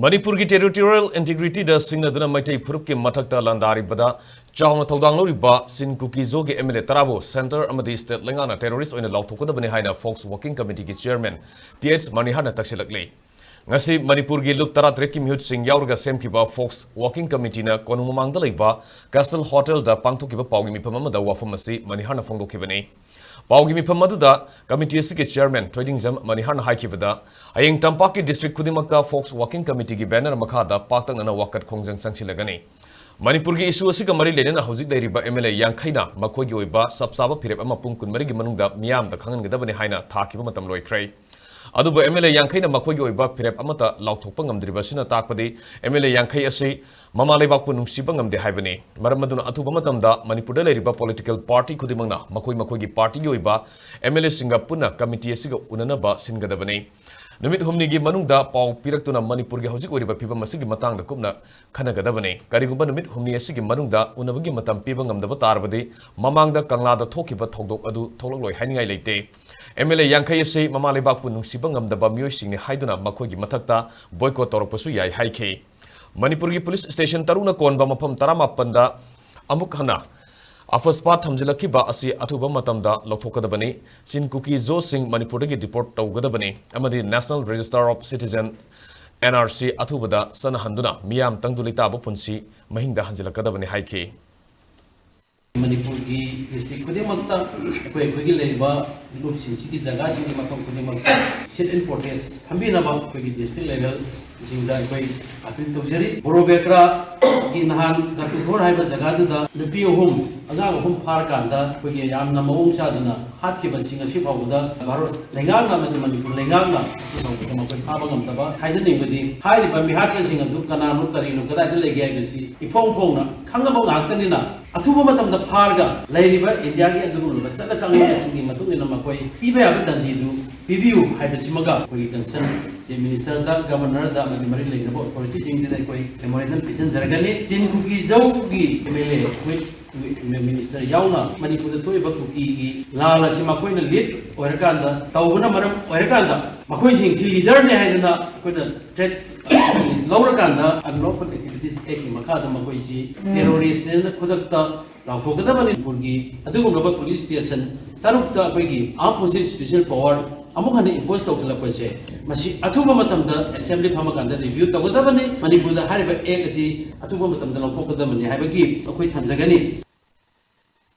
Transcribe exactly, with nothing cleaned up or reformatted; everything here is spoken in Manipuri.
ꯃꯅꯤꯄꯨꯔꯒꯤ territorial integrityꯗ ꯁꯤꯡꯅꯗꯨꯅ ꯃꯩꯇꯩ ꯐꯨꯔꯨꯞꯀꯤ ꯃꯊꯛꯇ ꯂꯥꯟꯗꯥꯔꯤꯕꯗ ꯆꯥꯎꯅ ꯊꯧꯗꯥꯡ ꯂꯧꯔꯤꯕ ꯁꯤꯟ ꯀꯨꯀꯤ ꯖꯣꯒꯤ MLA ꯇꯔꯥꯕꯨ centre ꯑꯃꯗꯤ state ꯂꯩꯉꯥꯛꯅ terrorist ꯑꯣꯏꯅ ꯂꯥꯎꯊꯣꯛꯀꯗꯕꯅꯤ ꯍꯥꯏꯅ Fox Working Committeeꯒꯤ chairman Th ꯃꯅꯤꯍꯔꯅ ꯇꯛꯁꯤꯜꯂꯛꯂꯤ꯫ ꯉꯁꯤ ꯃꯅꯤꯄꯨꯔꯒꯤ ꯂꯨꯞ ꯇꯔꯥꯇꯔꯦꯠꯀꯤ ꯃꯤꯍꯨꯠꯁꯤꯡ ꯌꯥꯎꯔꯒ ꯁꯦꯝꯈꯤꯕ Fox Working Committeeꯅ ꯀꯣꯅꯨꯡ ꯃꯃꯥꯡꯗ ꯂꯩꯕ Castle Hotelꯗ ꯄꯥꯡꯊꯣꯛꯈꯤꯕ ꯄꯥꯎꯒꯤ ꯃꯤꯐꯝ ꯑꯃꯗ ꯋꯥꯐꯝ ꯑꯁꯤ ꯃꯅꯤꯍꯔꯅ ꯐꯣꯡꯗꯣꯛꯈꯤꯕꯅꯤ꯫ ꯄꯥꯎꯒꯤ ꯃꯤꯐꯝ ꯑꯗꯨꯗ committee ꯑꯁꯤꯒꯤ chairman ꯊꯣꯏꯗꯤꯡꯖꯝ ꯃꯅꯤꯍꯔꯅ ꯍꯥꯏꯈꯤꯕꯗ, ꯍꯌꯦꯡ ꯇꯝꯄꯥꯛꯀꯤ district ꯈꯨꯗꯤꯡꯃꯛꯇ Fox Working Committeeꯒꯤ banner ꯃꯈꯥꯗ ꯄꯥꯛꯇꯛꯅꯅ ꯋꯥꯀꯠ ꯈꯣꯡꯖꯪ ꯆꯪꯁꯤꯜꯂꯒꯅꯤ꯫ ꯃꯅꯤꯄꯨꯔꯒꯤ issue ꯑꯁꯤꯒ ꯃꯔꯤ ꯂꯩꯅꯅ ꯍꯧꯖꯤꯛ ꯂꯩꯔꯤꯕ MLA ꯌꯥꯡꯈꯩꯅ ꯃꯈꯣꯏꯒꯤ ꯑꯣꯏꯕ ꯆꯞ ꯆꯥꯕ ꯐꯤꯔꯦꯞ ꯑꯃ ꯄꯨꯡ ꯀꯨꯟꯃꯔꯤꯒꯤ ꯃꯅꯨꯡꯗ ꯃꯤꯌꯥꯝꯗ ꯈꯪꯍꯟꯒꯗꯕꯅꯤ ꯍꯥꯏꯅ ꯊꯥꯈꯤꯕ ꯃꯇꯝ ꯂꯣꯏꯈ꯭ꯔꯦ꯫ ꯑꯗꯨꯕꯨ MLA ꯌꯥꯡꯈꯩꯅ ꯃꯈꯣꯏꯒꯤ ꯑꯣꯏꯕ ꯐꯤꯔꯦꯞ ꯑꯃꯠꯇ ꯂꯥꯎꯊꯣꯛꯄ ꯉꯝꯗ꯭ꯔꯤꯕ ꯑꯁꯤꯅ ꯇꯥꯛꯄꯗꯤ MLA ꯌꯥꯡꯈꯩ ꯑꯁꯤ ꯃꯃꯥ ꯂꯩꯕꯥꯛꯄꯨ ꯅꯨꯡꯁꯤꯕ ꯉꯝꯗꯦ ꯍꯥꯏꯕꯅꯤ꯫ ꯃꯔꯝ ꯑꯗꯨꯅ ꯑꯊꯨꯕ ꯃꯇꯝꯗ ꯃꯅꯤꯄꯨꯔꯗ ꯂꯩꯔꯤꯕ political party ꯈꯨꯗꯤꯡꯃꯛꯅ ꯃꯈꯣꯏ ꯃꯈꯣꯏꯒꯤ partyꯒꯤ ꯑꯣꯏꯕ MLAꯁꯤꯡꯒ ꯄꯨꯟꯅ committee ꯑꯁꯤꯒ ꯎꯅꯅꯕ ꯁꯤꯟꯒꯗꯕꯅꯤ꯫ ꯅꯨꯃꯤꯠ ꯍꯨꯝꯅꯤꯒꯤ ꯃꯅꯨꯡꯗ ꯄꯥꯎ ꯄꯤꯔꯛꯇꯨꯅ ꯃꯅꯤꯄꯨꯔꯒꯤ ꯍꯧꯖꯤꯛ ꯑꯣꯏꯔꯤꯕ ꯐꯤꯕꯝ ꯑꯁꯤꯒꯤ ꯃꯇꯥꯡꯗ ꯀꯨꯞꯅ ꯈꯟꯅꯒꯗꯕꯅꯤ꯫ ꯀꯔꯤꯒꯨꯝꯕ ꯅꯨꯃꯤꯠ ꯍꯨꯝꯅꯤ ꯑꯁꯤꯒꯤ ꯃꯅꯨꯡꯗ ꯎꯅꯕꯒꯤ ꯃꯇꯝ ꯄꯤꯕ ꯉꯝꯗꯕ ꯇꯥꯔꯕꯗꯤ ꯃꯃꯥꯡꯗ ꯀꯪꯂꯥꯗ ꯊꯣꯛꯈꯤꯕ ꯊꯧꯗꯣꯛ ꯑꯗꯨ ꯊꯣꯛꯂꯛꯂꯣꯏ ꯍꯥꯏꯅꯤꯡꯉꯥꯏ ꯂꯩꯇꯦ꯫ MLA ꯌꯥꯡꯈꯩ ꯑꯁꯤ ꯃꯃꯥ ꯂꯩꯕꯥꯛꯄꯨ ꯅꯨꯡꯁꯤꯕ ꯉꯝꯗꯕ ꯃꯤꯑꯣꯏꯁꯤꯡꯅꯤ ꯍꯥꯏꯗꯨꯅ ꯃꯈꯣꯏꯒꯤ ꯃꯊꯛꯇ boycott ꯇꯧꯔꯛꯄꯁꯨ ꯌꯥꯏ ꯍꯥꯏꯈꯤ꯫ ꯃꯅꯤꯄꯨꯔꯒꯤ police station ꯇꯔꯨꯛꯅ ꯀꯣꯟꯕ ꯃꯐꯝ ꯇꯔꯥꯃꯥꯄꯟꯗ ꯑꯃꯨꯛ ꯍꯟꯅ ꯑꯐꯁꯄꯥ ꯊꯝꯖꯤꯜꯂꯛꯈꯤꯕ ꯑꯁꯤ ꯑꯊꯨꯕ ꯃꯇꯝꯗ ꯂꯧꯊꯣꯛꯀꯗꯕꯅꯤ꯫ ꯁꯤꯟ ꯀꯨꯀꯤ ꯖꯣꯁꯤꯡ ꯃꯅꯤꯄꯨꯔꯗꯒꯤ deport ꯇꯧꯒꯗꯕꯅꯤ ꯑꯃꯗꯤ National Register of Citizen, NRC, ꯑꯊꯨꯕꯗ ꯆꯠꯅꯍꯟꯗꯨꯅ ꯃꯤꯌꯥꯝ ꯇꯪꯗꯨ ꯂꯩꯇꯥꯕ ꯄꯨꯟꯁꯤ ꯃꯍꯤꯡꯗ ꯍꯟꯖꯤꯜꯂꯛꯀꯗꯕꯅꯤ ꯍꯥꯏꯈꯤ꯫ ꯃꯅꯤꯄꯨꯔꯒꯤ district ꯈꯨꯗꯤꯡꯃꯛꯇ ꯑꯩꯈꯣꯏ ꯑꯩꯈꯣꯏꯒꯤ ꯂꯩꯔꯤꯕ ꯂꯨꯞꯁꯤꯡꯁꯤꯒꯤ ꯖꯒꯥꯁꯤꯡꯒꯤ ꯃꯐꯝ ꯈꯨꯗꯤꯡꯃꯛꯇ sit-in protest ꯐꯝꯕꯤꯅꯕ ꯑꯩꯈꯣꯏꯒꯤ district levelꯁꯤꯡꯗ ꯑꯩꯈꯣꯏ appeal ꯇꯧꯖꯔꯤ꯫ ꯕꯣꯔꯣꯕꯦꯀ꯭ꯔꯥꯒꯤ ꯅꯍꯥꯟ ꯖꯥꯇꯨꯊꯣꯔ ꯍꯥꯏꯕ ꯖꯒꯥꯗꯨꯗ ꯅꯨꯄꯤ ꯑꯍꯨꯝ, ꯑꯉꯥꯡ ꯑꯍꯨꯝ ꯐꯥꯔꯀꯥꯟꯗ ꯑꯩꯈꯣꯏꯒꯤ ꯌꯥꯝꯅ ꯃꯑꯣꯡ ꯆꯥꯗꯅ ꯍꯥꯠꯈꯤꯕꯁꯤ ꯉꯁꯤ ꯐꯥꯎꯕꯗ ꯚꯥꯔꯠ ꯂꯩꯉꯥꯛꯅ ꯑꯃꯗꯤ ꯃꯅꯤꯄꯨꯔ ꯂꯩꯉꯥꯛꯅ ꯉꯁꯤ ꯐꯥꯎꯕꯗ ꯃꯈꯣꯏ ꯐꯥꯕ ꯉꯝꯗꯕ꯫ ꯍꯥꯏꯖꯅꯤꯡꯕꯗꯤ ꯍꯥꯏꯔꯤꯕ ꯃꯤꯍꯥꯠꯄꯁꯤꯡ ꯑꯗꯨ ꯀꯅꯥꯅꯣ, ꯀꯔꯤꯅꯣ, ꯀꯗꯥꯏꯗ ꯂꯩꯒꯦ ꯍꯥꯏꯕꯁꯤ ꯏꯐꯣꯡ ꯐꯣꯡꯅ ꯈꯪꯉꯕ ꯉꯥꯛꯇꯅꯤꯅ ꯑꯊꯨꯕ ꯃꯇꯝꯗ ꯐꯥꯔꯒ ꯂꯩꯔꯤꯕ ꯏꯟꯗꯤꯌꯥꯒꯤ ꯑꯗꯨꯒꯨꯝꯂꯕ ꯆꯠꯅ ꯀꯥꯡꯂꯣꯟꯁꯤꯡꯒꯤ ꯃꯇꯨꯡ ꯏꯟꯅ ꯃꯈꯣꯏ ꯄꯤꯕ ꯌꯥꯕ ꯗꯟꯗꯤꯗꯨ ꯄꯤꯕꯤꯌꯨ ꯍꯥꯏꯕꯁꯤꯃꯒ ꯑꯩꯈꯣꯏꯒꯤ concern Chief Ministerꯗ, Governorꯗ ꯑꯃꯗꯤ ꯃꯔꯤ ꯂꯩꯅꯕ authorityꯁꯤꯡꯁꯤꯗ ꯑꯩꯈꯣꯏ memorandum ꯄꯤꯁꯤꯟꯖꯔꯒꯅꯤ꯫ ꯁꯤꯟ ꯀꯨꯀꯤ ꯖꯣꯒꯤ MLA with ꯃꯤꯅꯤꯁꯇꯔ ꯌꯥꯎꯅ ꯃꯅꯤꯄꯨꯔꯗ ꯊꯣꯛꯏꯕ ꯀꯨꯀꯤꯒꯤ ꯂꯥꯜ ꯑꯁꯤ ꯃꯈꯣꯏꯅ ꯂꯤꯗ ꯑꯣꯏꯔꯀꯥꯟꯗ, ꯇꯧꯕꯅ ꯃꯔꯝ ꯑꯣꯏꯔꯀꯥꯟꯗ, ꯃꯈꯣꯏꯁꯤꯡꯁꯤ ꯂꯤꯗꯔꯅꯤ ꯍꯥꯏꯗꯅ ꯑꯩꯈꯣꯏꯅ ꯊ꯭ꯔꯦꯠ ꯂꯧꯔꯀꯥꯟꯗ, ꯑꯟꯂꯣꯐꯨꯜ ꯑꯦꯛꯇꯤꯚꯤꯇꯤꯁ ꯑꯦꯛꯀꯤ ꯃꯈꯥꯗ ꯃꯈꯣꯏꯁꯤ ꯇꯦꯔꯣꯔꯤꯁꯅꯦꯅ ꯈꯨꯗꯛꯇ ꯂꯥꯎꯊꯣꯛꯀꯗꯕꯅꯤ꯫ ꯃꯅꯤꯄꯨꯔꯒꯤ ꯑꯗꯨꯒꯨꯝꯂꯕ ꯄꯨꯂꯤꯁ ꯁ꯭ꯇꯦꯁꯟ ꯇꯔꯨꯛꯇ ꯑꯩꯈꯣꯏꯒꯤ ꯑꯥꯔꯝ ꯐꯣꯔꯁꯦꯁ ꯁ꯭ꯄꯦꯁꯤꯌꯦꯜ ꯄꯥꯋꯔ ꯑꯃꯨꯛ ꯍꯟꯅ ꯏꯝꯄꯣꯁ ꯇꯧꯁꯤꯜꯂꯛꯄꯁꯦ, ꯃꯁꯤ ꯑꯊꯨꯕ ꯃꯇꯝꯗ ꯑꯦꯁꯦꯝꯕ꯭ꯂꯤ ꯐꯝꯃꯀꯥꯟꯗ ꯔꯤꯚ꯭ꯌꯨ ꯇꯧꯒꯗꯕꯅꯤ꯫ ꯃꯅꯤꯄꯨꯔꯗ ꯍꯥꯏꯔꯤꯕ ꯑꯦꯛ ꯑꯁꯤ ꯑꯊꯨꯕ ꯃꯇꯝꯗ ꯂꯧꯊꯣꯛꯀꯗꯕꯅꯤ ꯍꯥꯏꯕꯒꯤ ꯑꯩꯈꯣꯏ ꯊꯝꯖꯒꯅꯤ꯫